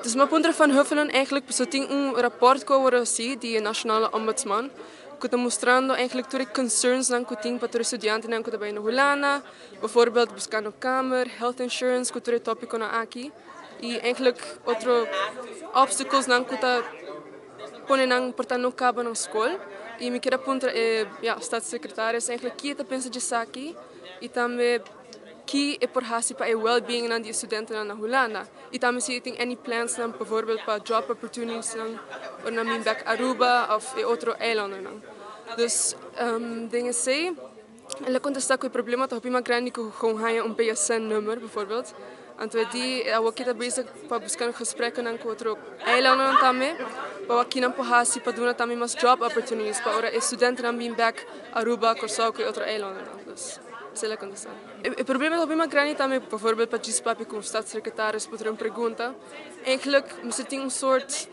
Dus m'a puntra Van Huffelen eigenlijk, paso tin un rapport ku awor asina di Nationale Ombudsman, ku ta mustrando eigenlijk tur e concerns nan ku tin pa tur studiantenan ku ta na Hulanda, bijvoorbeeld buskando kamer, health insurance, ku tur e tópikonan aki. I eigenlijk otro obstacles nan ku ta pone nan por ta no kaba na skol. I mi ke puntra e, ja, staatssecretaris eigenlijk kiko e ta pensa di esaki i tambe ki e por hasi pa e well-being nan di studiantenan na Hulanda. I tambe si tin any plans nan bijvoorbeeld pa job opportunities nan ora nan bin back Aruba of e otro eilandennan. Dus dingen esei, el a kontestá ku e problema ta hopi mas grandi ku gewoon haña un BSN-nummer bijvoorbeeld. Anto di awor ta bezig pa buska gesprekken ku otro eilandennan tambe, pa aki nan por hasi pa duna tambe mas job opportunities pa ora e studiantenan bin back Aruba, Kòrsou i otro eilandennan. Dus esei el a kontestá. E problema ta hopi mas grandi tambe, bijvoorbeeld pa djis papia ku staatssecretaris por un pregunta. Eigenlijk mester tin un soort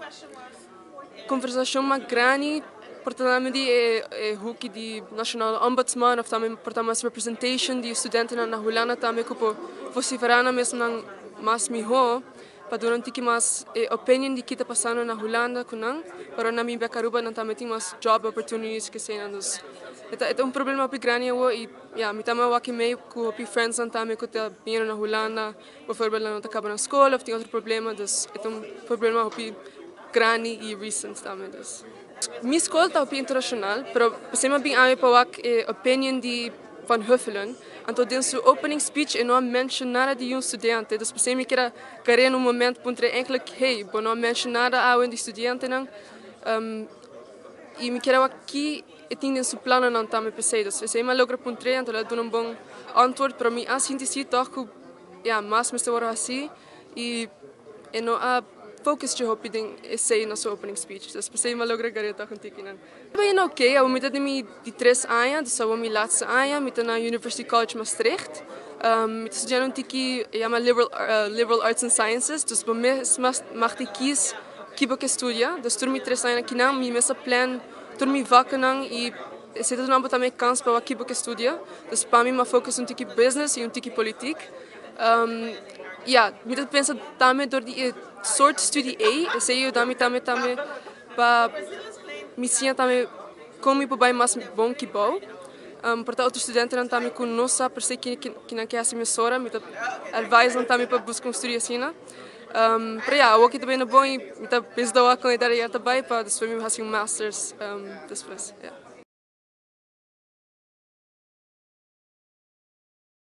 konversashon mas grandi por tambe di e hoek di Nationale Ombudsman of tambe por ta mas representation di studiantenan na Hulanda tambe ku por vosiferá nan mes nan mas mihó pa duna un tiki mas opinion di kiko ta pasando na Hulanda ku nan, pero nan bin bek Aruba nan tambe tin mas job opportunities ku esei. Dus e ta un problema hopi grandi awor i, ja, mi tambe wak mee ku hopi friends nan tambe ku ta bini na Hulanda, bijvoorbeeld nan no ta kaba na skol of tin otro problema, dus e ta un problema hopi grandi i recent tambe, dus. Mi skol ta hopi internashonal, pero semper bin ami pa wak e opinion di Van Huffelen. Anto den su opening speech e no a mention nada di un studiante, dus p'esei mi ke kere un momento puntra eigenlijk, hey, bo no a mention nada awe di studiantenan. I mi ke wak ki e tin den su plannan tambe p'esei, dus esei mi a logra puntr'é, anto el a duna un bon antwoord, pero mi a sinti si toch ku, ja, mas mester wòrdu hasí i e no a focus dje hopi den esei na su opening speech. Dus p'esei mi a logra gar'é toch un tiki nan. Ben oké, okay, mi ta den mi di 3 aña, dus awor mi laatste aña, mi ta na University College Maastricht. Mi ta studiando un tiki, yama liberal arts and sciences, dus bo mes mag di kies ki bo ke studia. Dus tur mi 3 aña akinan, mi mes a plan tur mi vakkennan i esei ta duna bo tambe kans pa ki bo ke studia. Dus pa mi m'a focus un tiki business i un tiki politiek. Ja, mi ta pensa tambe door di e soort studie ei, esei yuda mi tambe pa mi siña tambe kon mi por bai mas bon ku bou. Por ta otro studiantenan tambe ku no sa per se ki nan ke hasi mesora, mi ta advise nan tambe pa buska un studie asina. Pero ja, awor ku ta bayendo bon i mi ta pensa wak kon e derde jaar ta bai pa despues mi hasi un masters despues. Ja.